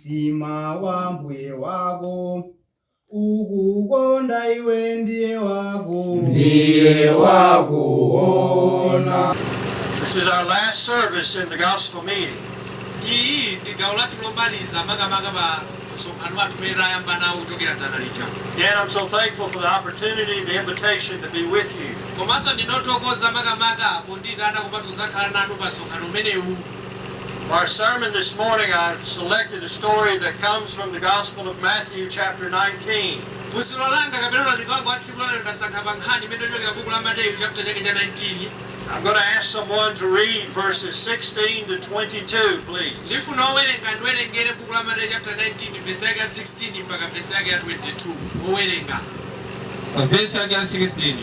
Mtima wa mbuye wako ukukonda iwe ndiye wako Ndiye wakuona. This is our last service in the gospel meeting. Iyi ndi gawo lathu lomaliza makamaka pa msonkhano wathu umene tayamba nawo kuchokera dzana lija. Again, I'm so thankful for the opportunity, the invitation to be with you. Komanso ndinothokoza makamaka pondiyitana komanso kudzakhala nanu pa msonkhano umenewu. For our sermon this morning, I've selected a story that comes from the Gospel of Matthew, chapter 19. Phunziro langa kapena ulaliki wanga wa tsiku lalero ndasankha pa nkhani imene yochokera buku la Mateyu, chapter chake cha 19. I'm going to ask someone to read verses 16 to 22, please. Ndifuna owerenga ndiwerengere buku la Mateyu chapter 19, vesi yake ya 16 mpaka vesi yake ya 22, owerenga. Vesi yake ya 16.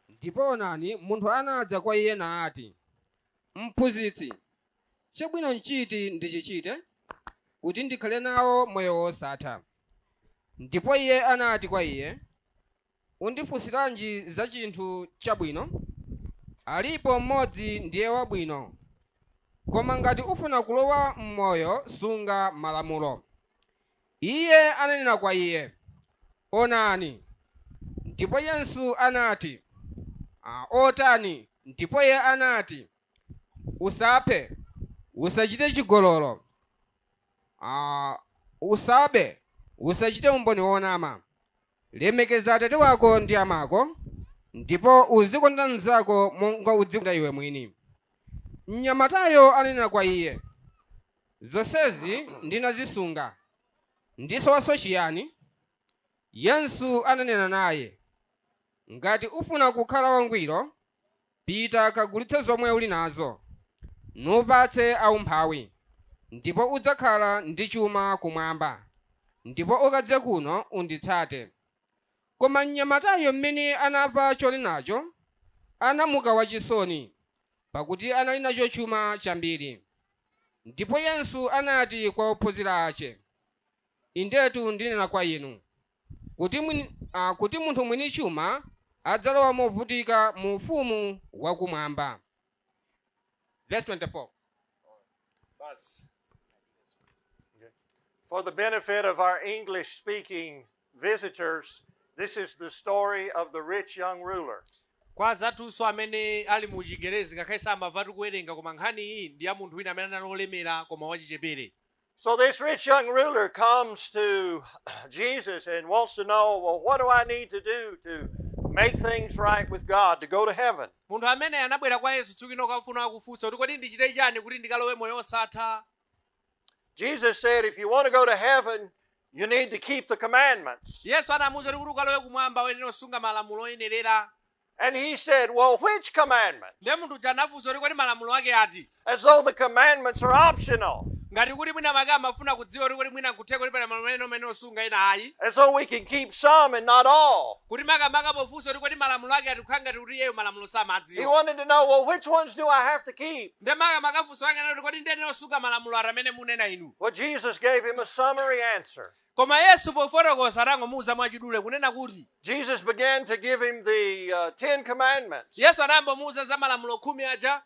Ndipo onani, munthu anadza kwa iye nati, "Mphunzitsi, chabwino nchiti ndichichite kuti ndikhale nawo moyo wosatha?" Ndipo iye anati kwa iye, "Undifunsiranji za chinthu chabwino? Alipo mmodzi ndiye wabwino. Koma ngati ufuna kulowa m'moyo, sunga malamulo." Iye ananena kwa iye, "Onani." Ndipo Yesu anati, "Otani?" Ndipo iye anati, "Usaphe, usachite chigololo, usabe, usachite umboni wonama, lemekeza atate wako ndi amako, ndipo uzikonda mnzako monga udzikonda iwe mwini." Mnyamatayo ananena kwa iye, "Zonsezi ndinazisunga, ndisowanso chiyani?" Yesu ananena naye, "Ngati ufuna kukhala wangwiro, pita kagulitse zomwe uli nazo, nupatse aumphawi, ndipo udzakhala ndi chuma kumwamba, ndipo ukadze kuno unditsate." Koma mnyamatayo mmene anamva chonenacho, anamuka wachisoni, pakuti anali nacho chuma chambiri. Ndipo Yesu anati kwa ophunzira ache, "Indetu ndinena kwa inu kuti munthu mwini chuma adzalowa movutika mu ufumu wakumwamba. Verse 24. Basi. For the benefit of our English speaking visitors, this is the story of the rich young ruler. Kwa anzathunso amene ali mu Chingerezi, ngakhale samamva tikuwerenga, koma nkhani iyi ndi ya munthu wina amene anali olemera koma wachichepere. So this rich young ruler comes to Jesus and wants to know, "Well, what do I need to do to make things right with God, to go to heaven?" Munthu amene anabwera kwa Yesu tsiku ino kafuna kufunsa kuti kodi ndichite chani kuti ndikalowe moyo osatha? Jesus said, "If you want to go to heaven, you need to keep the commandments." Yesu anamuwuza kuti ukalowe kumwamba uyenera kusunga malamulo oyenerera. And he said, "Well, which commandment?" Ndiye munthu uja anafunsa kuti kodi malamulo ake ati? As though the commandments are optional. Ngati kuti mwina make amafuna kudziwa kuti kodi mwina nkutheka kuti pali malamulo ena amene osunga, ena ayi. As though we can keep some and not all. Kuti makamaka pofunsa kuti kodi malamulo ake ati, kukhala ngati kuti iyeyo malamulo He samadziwa. wanted to know, "Well, which ones do I have to keep?" Ndiye makamaka funso ake anati, "Kodi ndiyenera kusunga malamulo ati amene munena inu?" Well, Jesus gave him a summary answer. Koma Yesu pofotokoza atangomuwuza mwachidule kunena kuti Jesus began to give him the Ten Commandments. Yesu anayambomuwuza za malamulo 10 aja.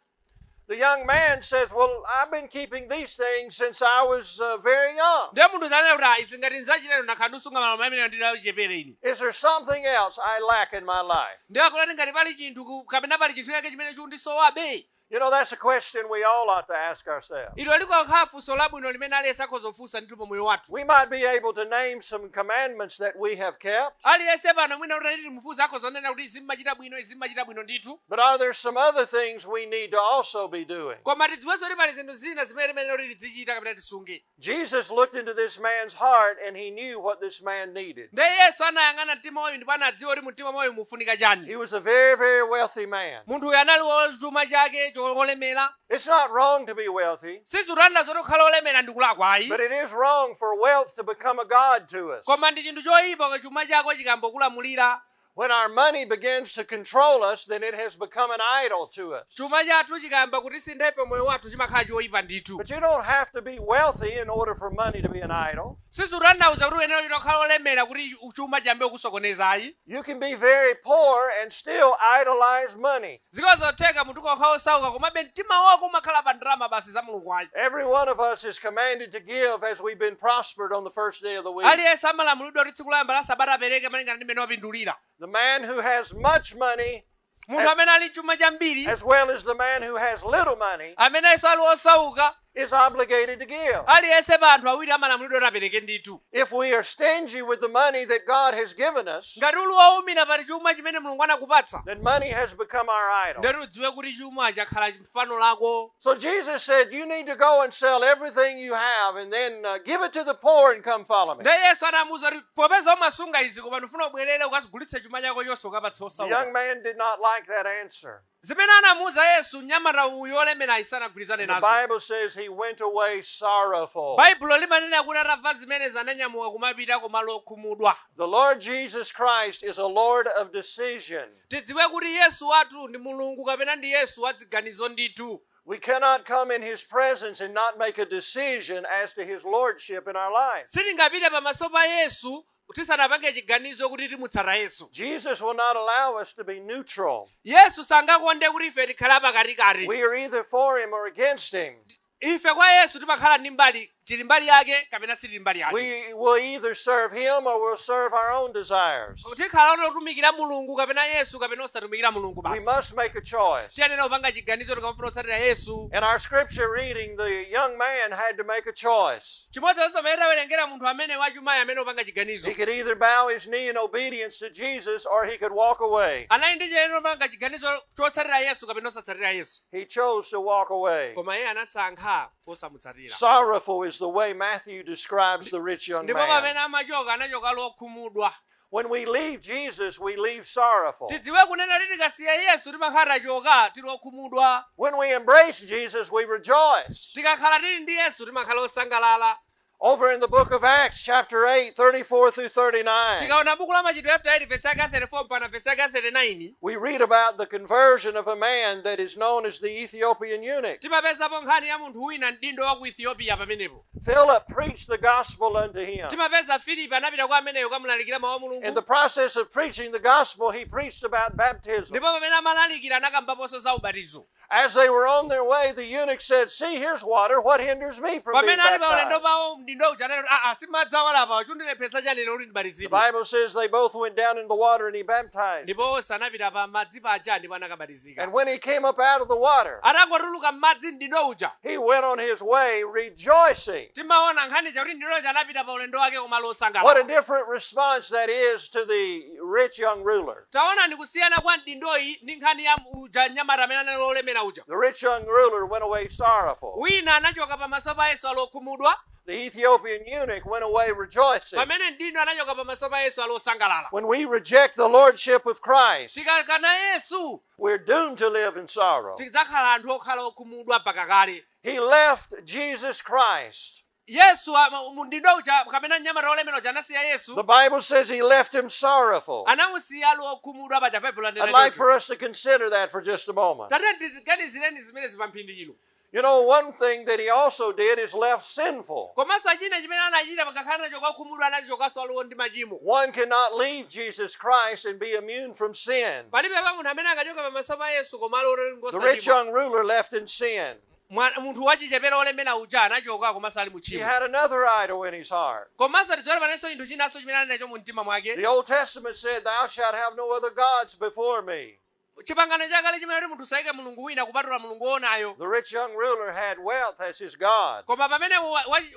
The young man says, "Well, I've been keeping these things since I was very young. Ndiye munthu anena kuti, "Ah, izi ngati nzachilendo, ndakhala ndisunga malamulo amene ndili achichepere ine." Is there something else I lack in my life?" Ndiye akulati ngati pali chinthu kapena pali chinthu chake chimene chikundisowabe. That's a question we all ought to ask ourselves. Ilo likakhala funso labwino limene aliyense akhoza kufunsa ndithu pa moyo wathu. We might be able to name some commandments that we have kept, Aliyense pano mwina kuti timufunse akhoza kunena kuti izi mmachita bwino, izi mmachita bwino ndithu. but are there some other things we need to also be doing? Koma tidziwenso kuti pali zinthu zina zimene timene kuti tidzichita kapena tisunge. Jesus looked into this man's heart and he knew what this man needed. Ndiye Yesu anayang'ana mtima wayo ndipo anadziwa kuti mumtima mwayo mufunika chani. He was a very, very wealthy man. Munthu uyu anali wachuma chake cholemera. It's not wrong to be wealthy, Sizikutanthauza zoti kukhala olemera ndi kulakwa ayi. but it is wrong for wealth to become a god to us. Koma ndi chinthu choyipa ka chuma chako chikambokulamulira. When our money begins to control us, then it has become an idol to us. Chuma chathu chikayamba kutisintha ife moyo wathu chimakhala choyipa ndithu. But you don't have to be wealthy in order for money to be an idol. Sizikutanthauza kuti uyenera kukhala olemera kuti chuma chiyambe kusokonezayi. You can be very poor and still idolize money. Zikozotheka munthu ukakhala osauka komabe mtima wako umakhala pa ndalama basi za mulungu wacho. Every one of us is commanded to give as we've been prospered on the first day of the week. Aliyense amalamulidwa kuti tsiku loyamba la sabata apereke malingana ndi mmene wapindulira. The man who has much money, Munthu amene ali chuma chambiri, as well as the man who has little money, amenenso ali osauka, is obligated to give. aliyense pa anthu awiri amalamulidwa kuti apereke ndithu. If we are stingy with the money that God has given us, Ngati uli wowumira pali chuma chimene mulungu anakupatsa, then money has become our idol. ndati udziwe kuti chuma chakhala mfano lako. So Jesus said, you need to go and sell everything you have and then give it to the poor and come follow me. Ndiye Yesu anamuwuza kuti popeza umasunga izi koma ndifuna ubwerere ukazigulitse chuma chako chonse ukapatse The osauka. young man did not like that answer. Zimene anamuwuza Yesu mnyamata uyu olemera isanagwirizane The nazo. Bible says he went away sorrowful. Baibulo limanena kuti atamva zimenezi ananyamuka kumapita kumalo okhumudwa. The Lord Jesus Christ is a Lord of decision. Tidziwe kuti Yesu wathu ndi mulungu kapena ndi Yesu wa ziganizo ndithu. We cannot come in his presence and not make a decision as to his lordship in our life. Sitingapite pamaso pa Yesu tisanapange chiganizo kuti timutsata Yesu. Jesus will not allow us to be neutral. Yesu sangakonde kuti ife tikhale pakatikati. We are either for him or against him. Ife kwa Yesu timakhala ndi mbali, tili mbali yake kapena sitili mbali yake. We will either serve him or we'll serve our own desires. Tikhala otumikira mulungu kapena Yesu kapena osatumikira mulungu We basi. must make a choice. Tiyenera kupanga chiganizo tikamafuna kutsatira Yesu. In our scripture reading, the young man had to make a choice. Chimodzimodzi pamene tawerengera munthu amene wachumayi amene upanga chiganizo. He could either bow his knee in obedience to Jesus or he could walk away. Anali ndi chiyenera kupanga chiganizo chotsatira Yesu kapena osatsatira Yesu. He chose to walk away. Koma iye anasankha osamutsatira. Sorrowful is the way Matthew describes the rich young Ndipo pamene man. amachoka anachoka lokhumudwa. When we leave Jesus, we leave sorrowful. Tidziwe kunena kuti tikasiya Yesu timakhala tachoka tili okhumudwa. When we embrace Jesus, we rejoice. Tikakhala tili ndi Yesu timakhala osangalala. Over in the book of Acts, chapter 8, 34 through 39, Tikaona buku la Machitidwe chapter 8 verse yake 34 mpaka verse yake 39, we read about the conversion of a man that is known as the Ethiopian eunuch. timapezapo nkhani ya munthu wina mdindo wa ku Ethiopia pamenepo. Philip preached the gospel unto him. Timapeza Filipo anapita kwa ameneyo kamulalikira mawu a In Mulungu. the process of preaching the gospel, he preached about baptism. Ndipo pamene amalalikira anakambaponso za ubatizo. As they were on their way, the eunuch said, "See, here's water. What hinders me from being Pamene ali pa ulendo baptized?" pawo mdindo uja anati, "Ah, si madzi awalapa, chondilepheretsa chani lero kuti The ndibatizidwe?" Bible says they both went down in the water and he baptized. Ndipo onse anapita pa madzi paja ndipo anakabatizika. And when he came up out of the water, Atangotuluka m'madzi mdindo uja, he went on his way rejoicing. timaona nkhani chakuti mdindo uja anapita pa ulendo wake kumalo What a osangalala. different response that is to the rich young ruler. Taona ni kusiyana kwa mdindoyi ndi nkhani ya uja mnyamata amene anali olemera uja. The rich young ruler went away sorrowful. Wina anachoka pamaso pa Yesu ali okhumudwa, The Ethiopian eunuch went away rejoicing. pamene mdindo anachoka pamaso pa Yesu ali osangalala. When we reject the lordship of Christ, Tikakana Yesu, we're doomed to live in sorrow. tidzakhala anthu okhala okhumudwa mpaka kale. He left Jesus Christ. Yesu mdindo uja kapena mnyamata olemera uja anasiya Yesu. The Bible says he left him sorrowful. Anamusiya ali okhumudwa paja Baibulo I'd lanena like choncho. for us to consider that for just a moment. Tate tiziganizireni zimenezi pa mphindi ino. You know, one thing that he also did is left sinful. Komanso china chimene anachita pakakhala nachoka okhumudwa anachokanso aliwo ndi machimo. One cannot leave Jesus Christ and be immune from sin. Palibe pa munthu amene angachoka pamaso pa Yesu koma ali The rich ngosachimwa. young ruler left in sin. Munthu wachichepere olemera uja anachoka komanso ali He muchimo. had another idol in his heart. Komanso tidzione panenso chinthu chinanso chimene ali nacho mu mtima mwake. The Old Testament said, "Thou shalt have no other gods before me." Chipangano chakale chimene kuti munthu usayike mulungu wina kupatula mulungu wonayo. The rich young ruler had wealth as his god. Koma pamene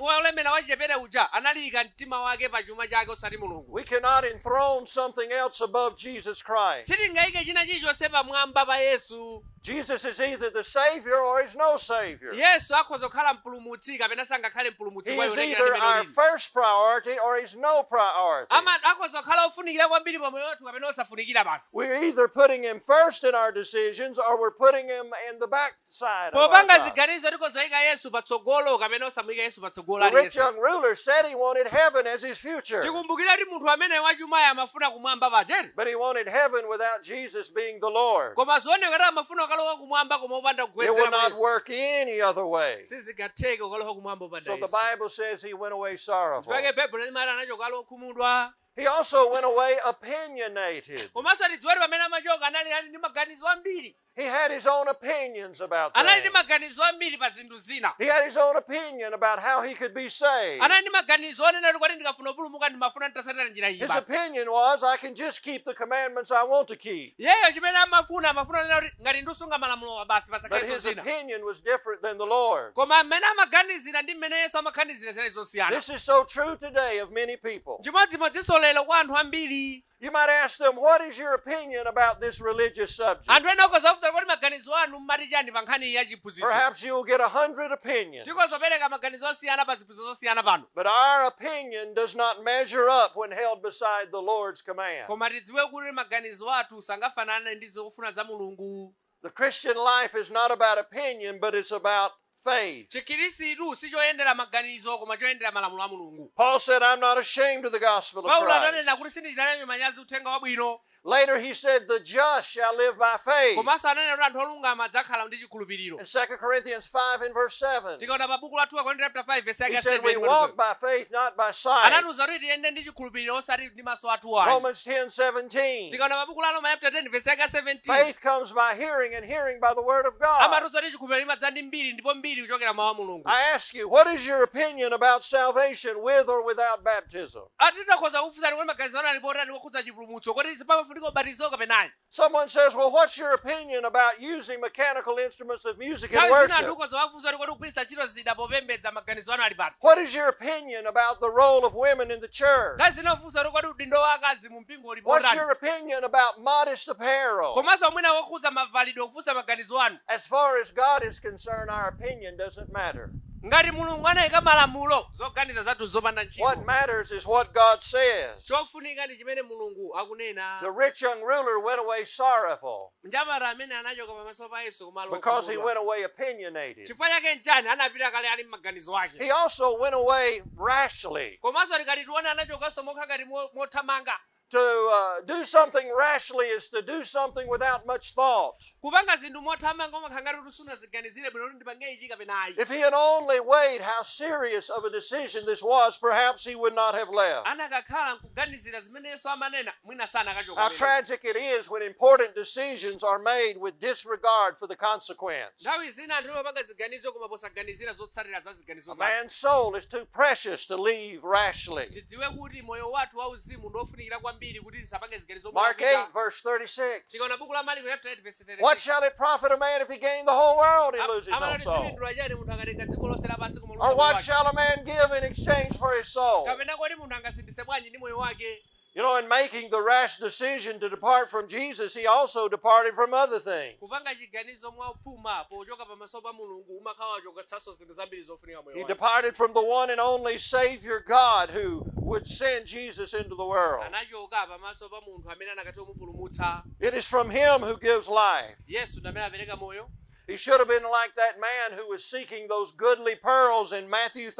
wolemera wachichepere uja analiyika mtima wake pa chuma chake osati mulungu. We cannot enthrone something else above Jesus Christ. Sitingayike china chilichonse pamwamba pa Yesu. Jesus is either the Savior or he's no Savior. Yesu akhoza kukhala mpulumutsi kapena sangakhale mpulumutsi He kwa is iwo either our first priority or he's no priority. Akhoza kukhala ofunikira kwambiri pa moyo wathu kapena osafunikira basi. We're either putting him first first in our decisions or we're putting him in the backside of our Popanga thoughts. ziganizo tikozayika Yesu patsogolo kapena osamuyika Yesu patsogolo The rich aliyense. young ruler said he wanted heaven as his future. Tikumbukire kuti munthu amene wachumayo amafuna kumwamba pacheri. But he wanted heaven without Jesus being the Lord. Koma zioneka kuti amafuna kukalowa kumwamba koma opanda It will kugwedzera not Yesu. work any other way. Sizingatheke kukalowa kumwamba opanda So the Yesu. Bible says he went away sorrowful. Chifukwa Baibulo limati anachoka ali okhumudwa. He also went away opinionated. Komanso tidziwe kuti pamene amachoka anali ali ndi maganizo ambiri. He had his own opinions about Anali ndi things. maganizo ambiri pa zinthu zina. He had his own opinion about how he could be saved. Anali ndi maganizo onena kuti kwati ndikafuna kupulumuka ndimafuna nditasatira njira iyi His basi. opinion was, I can just keep the commandments I want to keep. Yeyo chimene amafuna amafuna onena kuti ngati ndisunga malamulo basi But pasakhalenso his zina. opinion was different than the Lord. Koma mmene amaganizira ndi mmene Yesu amaganizira zinali zosiyana. This is so true today of many people. Chimodzimodzinso lero kwa anthu ambiri. You might ask them, what is your opinion about this religious subject? Anthu ena okozafusa kuti maganizo anu mmati chani pa nkhani iyi ya chiphunzitso. Perhaps you'll get 100 opinions. Tikozopereka maganizo osiyana pa ziphunzitso zosiyana pano. But our opinion does not measure up when held beside the Lord's command. Koma tidziwe kuti maganizo athu sangafanane ndi zofuna za Mulungu. The Christian life is not about opinion, but it's about faith. Chikhristu sichoyendera maganizo koma choyendera malamulo a Mulungu. Paul said, I'm not ashamed of the gospel of Paulo Christ. ananena kuti sindichitanayo manyazi uthenga wabwino. Later he said, the just shall live by faith. Komanso ananena kuti anthu olungama adzakhala ndi chikhulupiriro. In 2 Corinthians 5 and verse 7, Tikaona pa buku la 2 Korinto chapter 5 verse he yake said, we 7 walk by faith, not by sight. anatiuza kuti tiyende ndi chikhulupiriro osati ndi maso athu ayi. Romans 10:17. Tikaona pa buku la Roma chapter 10 verse yake 17 Faith comes by hearing, and hearing by the word of God. amatiuza kuti chikhulupiriro limadza ndi mbiri ndipo mbiri kuchokera mawu a Mulungu. I ask you, what is your opinion about salvation with or without baptism? Atitakhoza kufunsani kuti maganizo anu alipo otani wokhudza chipulumutso kodi pamafunika ubatizo kapena ayi. Someone says, well, what's your opinion about using mechanical instruments of music in Nthawi zina anthu worship? ukhoza wafunsa kuti kodi kugwiritsa ntchito zida popembedza maganizo anu ali pati. What is your opinion about the role of women in the church? Nthawi zina ufunsa kuti kodi udindo wa akazi mu mpingo ulipo What's otani. your opinion about modest apparel? Komanso mwina wokhudza mavalidwe kufunsa maganizo anu. As far as God is concerned, our opinion doesn't matter. Ngati Mulungu anayika malamulo zoganiza zathu zopanda ntchito. What matters is what God says. Chofunika ndi chimene Mulungu akunena. The rich young ruler went away sorrowful Mnyamata amene anachoka pamaso pa Yesu kumalo because he okhumudwa. went away opinionated. Chifukwa chake nchani anapita kale ali m'maganizo ake. He also went away rashly. Komanso tikati tione anachokanso mokha ngati mothamanga. To do something rashly is to do something without much thought. Kupanga zinthu mothamanga umakhala ngati kuti sunaziganizire bwino kuti ndipange ichi kapena ayi. If he had only weighed how serious of a decision this was, perhaps he would not have left. Anakakhala nkuganizira zimene Yesu amanena mwina sanakachoka. How pamenepo. tragic it is when important decisions are made with disregard for the consequence. Nthawi zina anthu amapanga ziganizo koma posaganizira zotsatira za ziganizo A zathu. man's soul is too precious to leave rashly. Tidziwe kuti moyo wathu wauzimu ndiofunikira kwambiri kuti tisapange ziganizo Mark molakwika. 8, verse 36. Tikaona buku la Marko chapter 8 verse 36. What shall it profit a man if he gain the whole world and lose his own Amanati soul? zipindula chani munthu akatenga dziko lonse lapansi koma Or luza moyo what wake. shall a man give in exchange for his soul? Kapena kodi munthu angasinditse bwanji ndi moyo wake. You know, in making the rash decision to depart from Jesus, he also departed from other things. Kupanga chiganizo mwaphuma pochoka pamaso pa Mulungu umakhala wachokatsanso zinthu zambiri zofunika moyo He wake. departed from the one and only Savior God who would send Jesus into the world. Anachoka pamaso pa munthu amene anakati omupulumutsa. It is from him who gives life. Yesu ndi amene apereka moyo. He should have been like that man who was seeking those goodly pearls in Matthew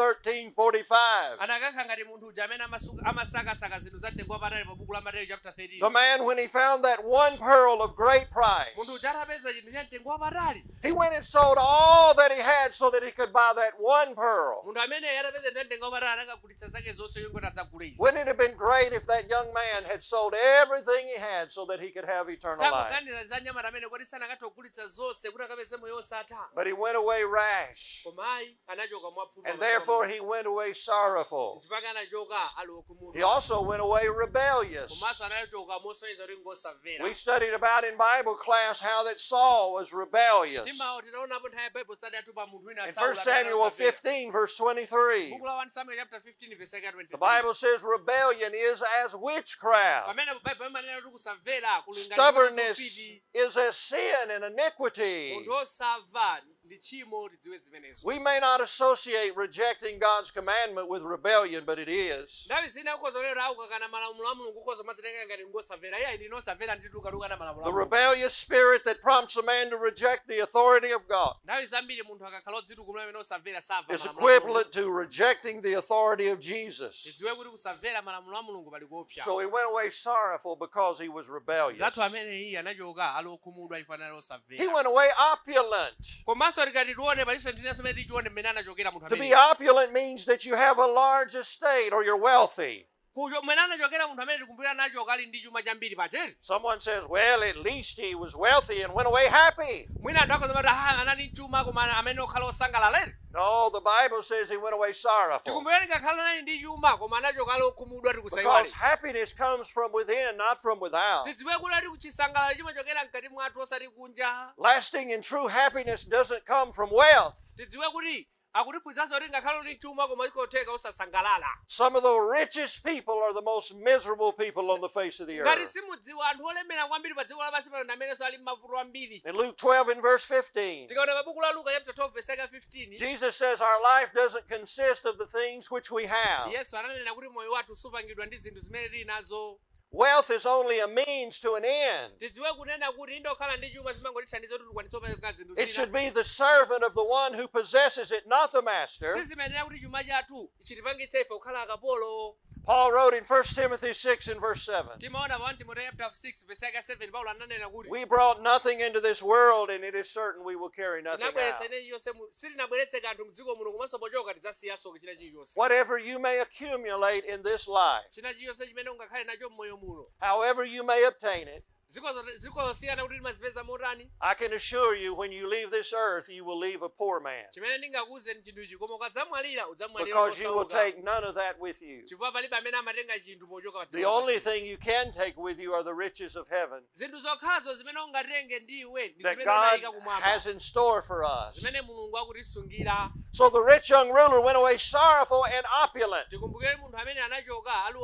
13:45. Anakakhala ngati munthu uja amene amasakasaka zinthu za mtengo wapatali pa buku la Mateyu chapter 13. The man, when he found that one pearl of great price, Munthu uja atapeza chinthu cha mtengo wapatali. he went and sold all that he had so that he could buy that one pearl. Munthu amene atapeza chinthu cha mtengo wapatali anakagulitsa zake zonse yongoti adzagule izi. Wouldn't it have been great if that young man had sold everything he had so that he could have eternal life? Tangoganiza za mnyamata amene kodi sanakathe kugulitsa zonse kuti akapeze moyo osatha. But he went away rash, Koma ayi anachoka mwaphuma and therefore he went away sorrowful. chifukwa anachoka ali He wokhumudwa. also went away rebellious. Komanso anachoka mosonyeza kuti ngosamvera. We studied about in Bible class how that Saul was rebellious. Timawo tinaonapo nthawi ya Bible study yathu pa munthu wina In Saulo 1 amene Samuel anasamvera. 15, verse 23, Buku la 1 Samuel chapter 15 verse yake the 23. Bible says rebellion is as witchcraft. Pamene Bible imanena kuti kusamvera kulingana Stubbornness is as sin and iniquity. Munthu osamva Ndi tchimo, tidziwe zimenezo. We may not associate rejecting God's commandment with rebellion, but it is. Nthawi zina ukhozolera ukakana malamulo a Mulungu ukhoza madzitenga ngati ngosamvera. Iye ndine osamvera nditukatukana malamulo The a Mulungu. rebellious spirit that prompts a man to reject the authority of God Nthawi zambiri munthu akakhala odzitukumula amene osamvera samva is malamulo a Mulungu. equivalent to rejecting the authority of Jesus. Tidziwe kuti kusamvera malamulo a Mulungu pali kuopsa. So he went away sorrowful because he was rebellious. Zathu amene iye anachoka ali okhumudwa ifanana He osamvera. went away opulent. Komanso tikati tione palinso ndinenso mene tichione mmene anachokera munthu To be amene opulent means that you have a large estate or you're wealthy. Kucho mmene anachokera munthu amene tikumbukira anachoka ali ndi chuma chambiri pacheri. Someone says, well, at least he was wealthy and went away happy. Mwina anthu akhoza mati ah anali mchuma koma amene okhala osangalala leri. No, the Bible says he went away sorrowful. Tikumbukirani ngakhale anali ndi chuma koma anachoka ali okhumudwa tikusayiwale. Because happiness comes from within, not from without. Tidziwe kuti ati kuchisangalalo chimachokera mkati mwathu osati kunja. Lasting and true happiness doesn't come from wealth. Tidziwe kuti akutiphunzitsanso kuti ngakhale uli mchuma koma ikotheka osasangalala. Some of the richest people are the most miserable people on the face of the Ngati earth. simudziwa anthu olemera kwambiri pa dziko lapansi pano ndi amenenso ali m'mavuto ambiri. In Luke 12 and verse 15, Tikaona pa buku la Luka chapter 12 verse 15, Jesus says our life doesn't consist of the things which we have. Yesu ananena kuti moyo wathu supangidwa ndi zinthu zimene tili nazo. Wealth is only a means to an end. Tidziwe kunena kuti indokhala ndi chuma zimangotithandiza kuti tikwanitse kupeza zinthu It zina. should be the servant of the one who possesses it, not the master. Sizimenera kuti chuma chathu chitipangitse ife kukhala akapolo. Paul wrote in 1 Timothy 6 and verse 7, Timaona pa 1 Timoteo chapter 6 verse 7 Paulo ananena kuti we brought nothing into this world, and it is certain we will carry nothing out. tinabweretsa chilichonse sitinabweretse kanthu mdziko muno komanso pochoka tidzasiyanso china chilichonse. Whatever you may accumulate in this life, China chilichonse chimene ungakhale nacho m'moyo muno, however you may obtain it, zikozosiyana kuti timazipeza motani. I can assure you when you leave this earth, you will leave a poor man. Chimene ndingakuwuzeni chinthu ichi koma ukadzamwalira udzamwalira Because you will osauka. take none of that with you. Chifukwa palibe amene amatenga chinthu pochoka pa The dziko only lapansi. thing you can take with you are the riches of heaven Zinthu zokhazo zimene ungatenge ndiwe ndi that zimene God unayika kumwamba, has in store for us. zimene Mulungu akutisungira. So the rich young ruler went away sorrowful and opulent. Tikumbukire munthu amene anachoka ali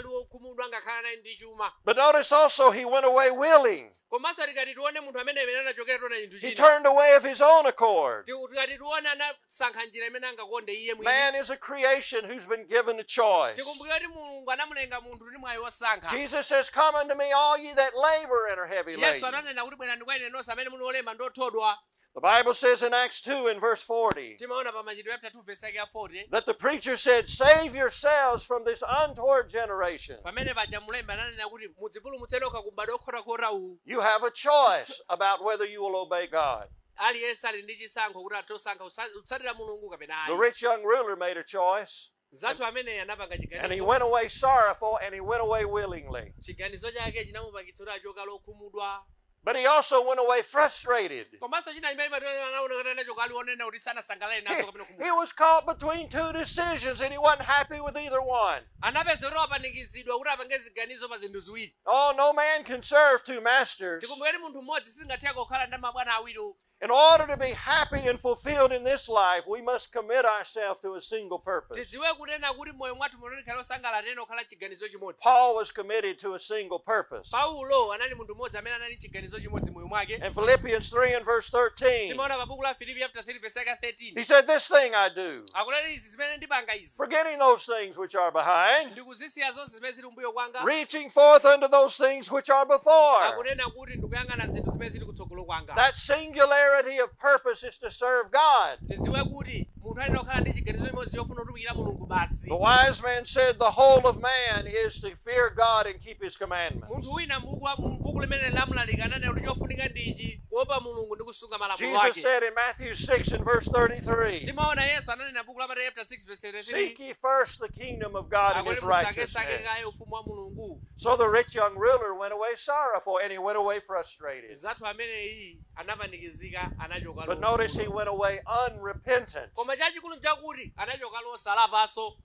wokhumudwa ngakhale anali ndi chuma. But notice also he went away willing. Komanso tikati tione munthu amene amene anachokera tiona chinthu He china. turned away of his own accord. Tikati tione anasankha njira imene angakonde iye mwini. Man is a creation who's been given a choice. Tikumbukire kuti Mulungu anamulenga munthu ndi mwayi wosankha. Jesus says, Come unto me, all ye that labor and are heavy Yesu laden. ananena kuti bwerani kwa ine nonse amene muli olema ndi othodwa. The Bible says in Acts 2 and verse 40 Timaona pa Machitidwe chapter 2 verse yake ya 40 that the preacher said, Save yourselves from this untoward generation. pamene paja mulembe ananena kuti mudzipulumutse nokha ku m'bado okhotakhota uwu. You have a choice about whether you will obey God. Aliyense ali ndi chisankho kuti athe kusankha kutsatira Mulungu kapena The ayi. rich young ruler made a choice, Zathu amene anapanga and he chiganizo. went away sorrowful and he went away willingly. Chiganizo chake chinamupangitsa kuti achoka lokhumudwa. But he also went away frustrated. Komanso china chimene anaona kuti anachoka ali onena kuti sanasangalale nazo kapena He khumudwa. was caught between two decisions and he wasn't happy with either one. Anapeza kuti wapanikizidwa kuti apange ziganizo pa zinthu ziwiri. Oh, no man can serve two masters. Tikumbukire munthu mmodzi singatheka kukhala ndi mabwana awiri. In order to be happy and fulfilled in this life, we must commit ourselves to a single purpose. Tidziwe kunena kuti moyo mwathu muno tikhale osangalala tena okhala chiganizo chimodzi. Paul was committed to a single purpose. Paulo anali munthu mmodzi amene anali chiganizo chimodzi moyo mwake. In Philippians 3 and verse 13, Timaona pa buku la Filipi chapter 3 verse yake 13. he said, This thing I do, Akunena izi zimene ndipanga izi. forgetting those things which are behind, Ndikuzisiya zonse zimene zili kumbuyo kwanga. reaching forth unto those things which are before. Akunena kuti ndikuyang'ana zinthu zimene zili kutsogolo kwanga. That singularity of purpose is to serve God. Tidziwe kuti munthu ayenera kukhala ndi chiganizo chimodzi chofuna kutumikira Mulungu basi. The wise man said, The whole of man is to fear God and keep his commandments. Munthu wina m'buku limene lamlalika ananena kuti chofunika ndi ichi kuopa Mulungu ndi kusunga malamulo Jesus ake. said in Matthew 6 and verse 33, Timaona Yesu ananena buku la Mateyu chapter 6 verse 33 Seek ye first the kingdom of God and akuti his musakesake righteousness. kaye ufumu wa Mulungu. So the rich young ruler went away sorrowful and he went away frustrated. Zathu amene iyi anapanikizika anachoka But notice he went away unrepentant. Koma chachikulu nchakuti anachoka losalapanso.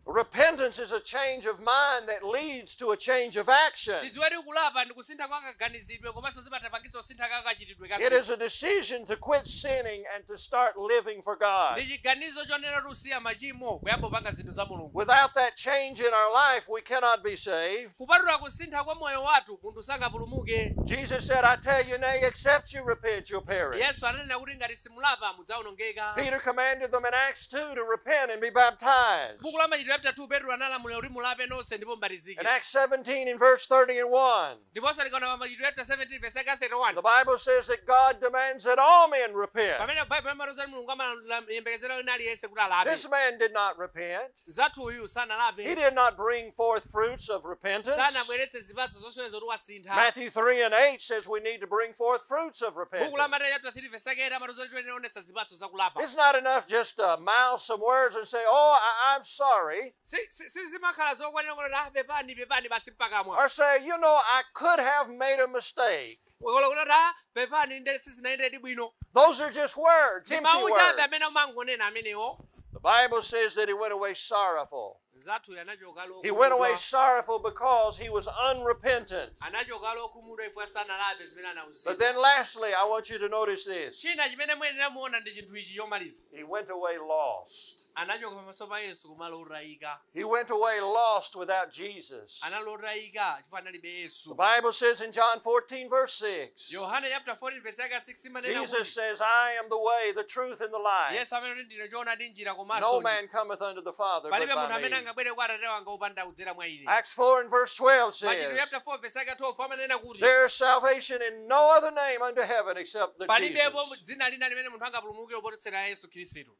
Repentance is a change of mind that leads to a change of action. Tidziwe kuti kulapa ndi kusintha kwa kaganizidwe komanso zimatapangitsa kusintha kwa kachitidwe ka It zinthu. is a decision to quit sinning and to start living for God. Ndi chiganizo chonena kuti usiya machimo kuyamba kupanga zinthu za Mulungu. Without that change in our life, we cannot be saved. Kupatula kusintha kwa moyo wathu munthu sangapulumuke. Jesus said, I tell you, nay, except you repent, you'll perish. Yesu ananena kuti ngati simulapa mudzawonongeka. Peter commanded them in Acts 2 to repent and be baptized. Buku la Machitidwe chapter 2 Petro analamulira kuti mulape nonse ndipo mbatizike. In Acts 17 and verse 31, Ndiponso tikaona pa Machitidwe chapter 17 verse 31. the Bible says that God demands that all men repent. Pamene Baibulo imatiuza kuti Mulungu amayembekezera wina aliyense kuti alape. This man did not repent. Zathu uyu sanalape. He did not bring forth fruits of repentance. Sanabweretse zipatso zosonyeza kuti wasintha. Matthew 3 and 8 says we need to bring forth fruits of Buku la repentance. Mateyu chapter 3 verse 8 amatiuza kuti tiyenera kuonetsa zipatso zakulapa. It's not enough just to mouth some words and say, oh, I'm sorry. Sizimakhala zokwanira kuti ah pepani pepani basi mpakamwa. Or say, you know, I could have made a mistake. Kola kuti ah pepani nde sizinayendedi bwino. Those are just words, Ndi empty mawu chabe amene words. umangonena amenewo. The Bible says that he went away sorrowful. Zathu anachoka He went away lokhumudwa. sorrowful because he was unrepentant. Anachoka lokhumudwa ifwa sanalape zimene But anawuzidwa. then lastly, I want you to notice this. China chimene muyenera muona ndi chinthu ichi chomaliza. He went away lost. Anachoka pamaso pa Yesu kumalo otayika. He went away lost without Jesus. Anali otayika chifukwa analibe The Yesu. Bible says in John 14, verse 6, Yohane chapter 14 verse yake 6 imanena Jesus kuti says, I am the way, the truth, and the life. Yesu amene kuti ndine choonadi njira No komanso man cometh unto the Father but palibe munthu by amene me. angabwere kwa Atate wanga opanda kudzera mwa ine. Acts 4 and verse 12 Machitidwe says, chapter 4 verse yake 12 amanena kuti There is salvation in no other name under heaven except the palibepo Jesus. dzina lina limene munthu angapulumukire pototsera Yesu Khristu.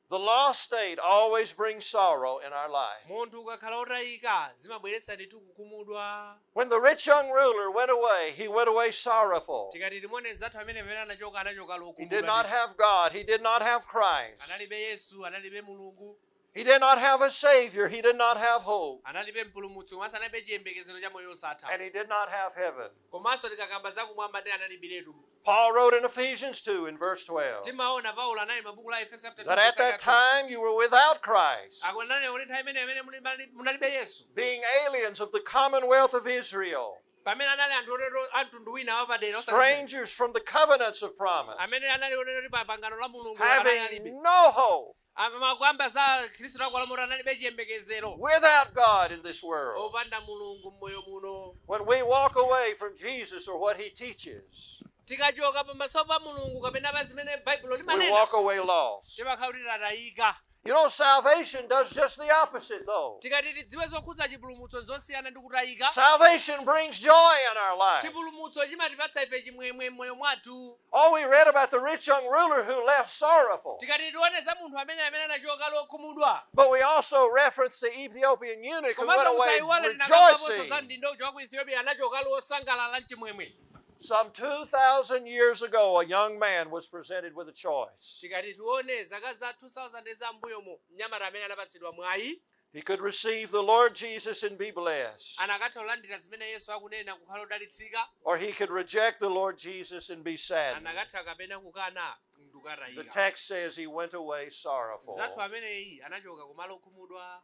The lost state always brings sorrow in our life. Munthu ukakhala otayika zimabweretsa ndithu kukhumudwa. When the rich young ruler went away, he went away sorrowful. Tikati timuone zathu amene pamene anachoka anachoka He did not lokhumudwa. have God. He did not have Christ. Analibe Yesu, analibe Mulungu, He did not have a Savior. He did not have hope. analibe mpulumutsi komanso analibe chiyembekezero cha moyo osatha. And he did not have heaven. Komanso tikakamba zakumwamba ndi analibiretu. Paul wrote in Ephesians 2 in verse 12 Timaona Paulo anali mabuku la Efeso chapter 2 that at verse that 12. time you were without Christ, Akunena kuti nthawi imene amene munalibe Yesu. being aliens of the commonwealth of Israel, Pamene anali anthu otero a mtundu wina wapadera osakazira. strangers from the covenants of promise, Amene anali otero ndi pa pangano la Mulungu anali alibe. having no hope, Amakamba za Khristu akulamula analibe chiyembekezero. without God in this world. Opanda Mulungu m'moyo muno. When we walk away from Jesus or what he teaches, Tikachoka pamaso pa Mulungu kapena pa zimene Baibulo we limanena. walk away lost. Timakhala kuti tatayika. You know, salvation does just the opposite, though. Tikati tidziwe zokhudza chipulumutso zosiyana ndi kutayika. Salvation brings joy in our life. Chipulumutso chimatipatsa ife chimwemwe m'moyo mwathu. Oh, we read about the rich young ruler who left sorrowful. Tikati tione za munthu amene amene anachoka lokhumudwa. But we also reference the Ethiopian eunuch who went Komanso away musayiwale tinakambaponso za rejoicing. mdindo uja wa ku Ethiopia anachoka losangalala mchimwemwe. Some 2,000 years ago, a young man was presented with a choice. Tikati tione zaka za 2000 za m'mbuyomo mnyamata amene anapatsidwa mwayi He could receive the Lord Jesus and be blessed, anakatha kulandira zimene Yesu akunena kukhala odalitsika, or he could reject the Lord Jesus and be saddened. anakatha kapena kukana The ndukatayika. text says he went away sorrowful. Zathu ameneyi anachoka kumalo okhumudwa.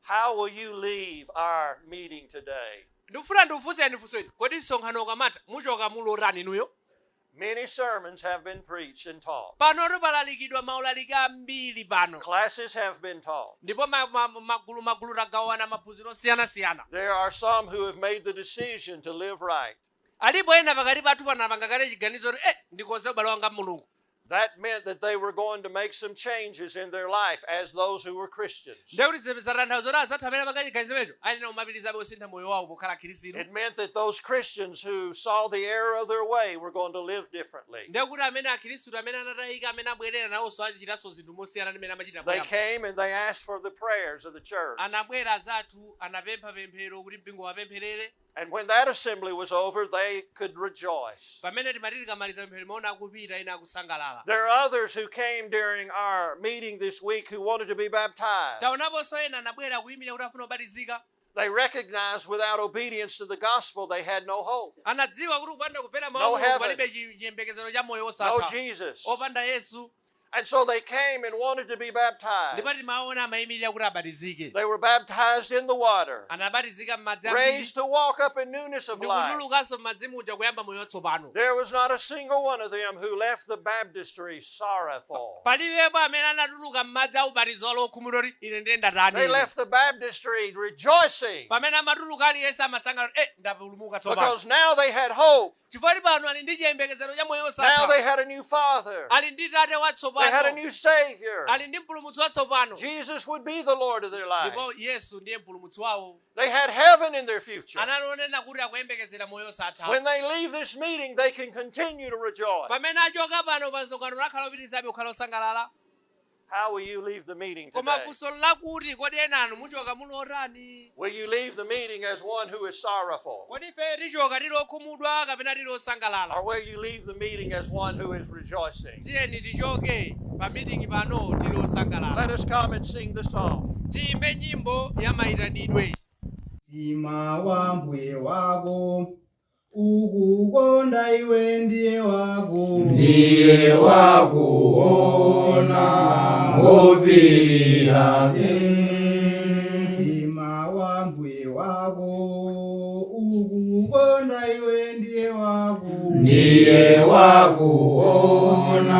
How will you leave our meeting today? Ndikufuna ndikufunseni funseni, kodi msonkhano ukamatha muchoka mulotani inuyo? Many sermons have been preached and taught. Pano palalikidwa maulaliki ambiri pano. Classes have been taught. Ndipo magulu magulu tagawana maphunziro osiyanasiyana. There are some who have made the decision to live right. Alipo ena pakati pathu pano apanga kale chiganizo kuti ndikonze ubale wanga Mulungu. That meant that they were going to make some changes in their life as those who were Christians. Ndiye kuti zatanthauzo la azathu amene apanga chiganizo imenecho ayenera kumapitirizabe kusintha moyo wawo pokhala Khristu. It meant that those Christians who saw the error of their way were going to live differently. Ndiye kuti amene akhristu amene anatayika amene abwerera nawonso achitanso zinthu mosiyana ndi mmene amachitira They poyamba. came and they asked for the prayers of the church. Anabwera azathu anapempha pemphero kuti mpingo wapempherere. And when that assembly was over, they could rejoice. Pamene timati tikamaliza pemphero timaona akupita ena akusangalala. There are others who came during our meeting this week who wanted to be baptized. Taonaponso ena anabwera kuyimira kuti afuna kubatizika. They recognized without obedience to the gospel they had no hope. Anadziwa kuti kupanda kumvera mawu No a Mulungu heaven. palibe chiyembekezero cha moyo No osatha. Jesus. Opanda Yesu. And so they came and wanted to be baptized. Ndipo timaona amayimirira kuti abatizike. They were baptized in the water, Anabatizika m'madzi ambiri raised to walk up in newness of life. ndikutulukanso m'madzi muja kuyamba moyo watsopano. There was not a single one of them who left the baptistry sorrowful. Palibepo amene anatuluka m'madzi aubatizo alokhumudwa kuti ine ndiye ndatani They ine. left the baptistry rejoicing Pamene amatuluka aliyense amasangalala, ndapulumuka tsopano, because now they had hope. chifukwa pano ali ndi chiyembekezero cha moyo Now wosatha. they had a new father. Ali ndi tate They had a watsopano, new Savior. ali ndi mpulumutsi watsopano. Jesus would be the Lord of their life. Ndipo Yesu ndiye mpulumutsi wawo. They had heaven in their future. Analonena kuti akuyembekezera moyo wosatha. When they leave this meeting, they can continue to rejoice. Pamene achoka pano pa msonkhano lakhala opitirizabe kukhala osangalala. How will you leave the meeting Koma today? funso lakuti, kodi enanu muchoka mulotani? Will you leave the meeting as one who is sorrowful? Kodi ife tichoka tili okhumudwa kapena tili osangalala? Or will you leave the meeting as one who is rejoicing? Tiyeni tichoke pa mitingi pano tili osangalala. Let us come and sing the song. Tiyimbe nyimbo ya mayitanidwe. Mtima wa mbuye wako ukukonda iwe ndiye wako. Ndiye wakuona ngopirira. Mtima wa mbuye wako ukukonda iwe ndiye wako. Ndiye wakuona.